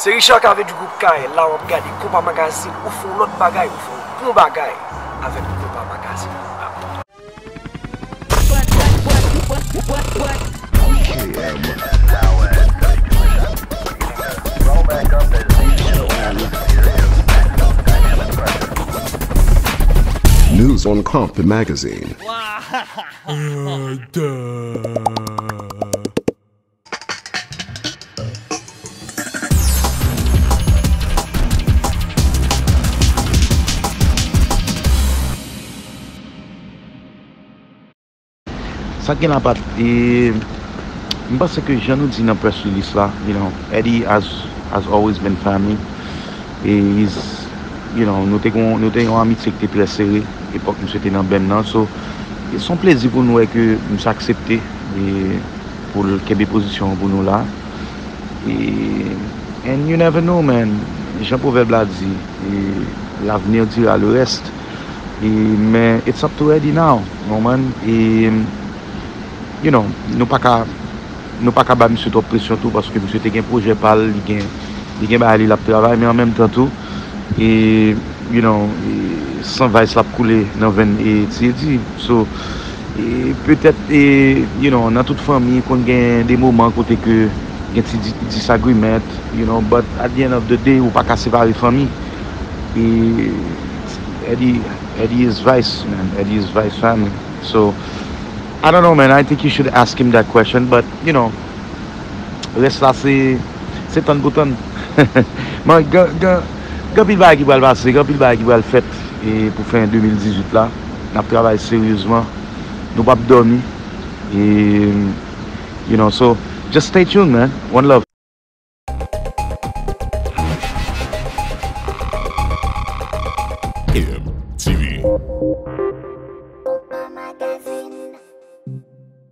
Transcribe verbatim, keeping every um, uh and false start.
Se Richard Cavé du groupe K L la, w ap gade Konpa Magazine, ou fè yon lòt bagay, ou fè yon bon bagay avèk Konpa Magazine. News on Konpa Magazine. Sa k gen la Pat, e, m panse ke jan nou di nan press release la, you know, Eddie has, has always been family. E he's, you know, nou te gon, nou te yon amitye ki te trè sere epòk misye te nan band nan. So, se yon plezi pou nou wè ke misye aksepte e pou l kenbe pozisyon an pou nou la. E, and you never know, man. Jan pwovèb la di, e, l'avenir dira le reste. E, men, it's up to Eddie now, you know, man. E, you know, nou pa ka, nou pa ka ba misye twòp presyon tou, paske misye te gen pwojè pa l, li gen, li gen bagay li l ap travay, men an menm tan tou, e, you know, e, san Vice l ap koule nan venn e T D. So, e, petèt, e, you know, nan tout fanmi, konn gen de moman kote ke gen ti di- disagreement, you know, but at the end of the day, ou pa ka separe fanmi. E, Eddie, Eddie is Vice, man. Eddie is Vice family. So, I don't know, man. I think you should ask him that question, but, you know, rès la se, se tann pou tann. Men gen, gen, gen anpil bagay ki pral pase, gen anpil bagay ki pral fèt e pou fen de mil dizuit la. N ap travay seryezman. Nou p ap dòmi. E, you know, so, just stay tuned, man. One love. M T V.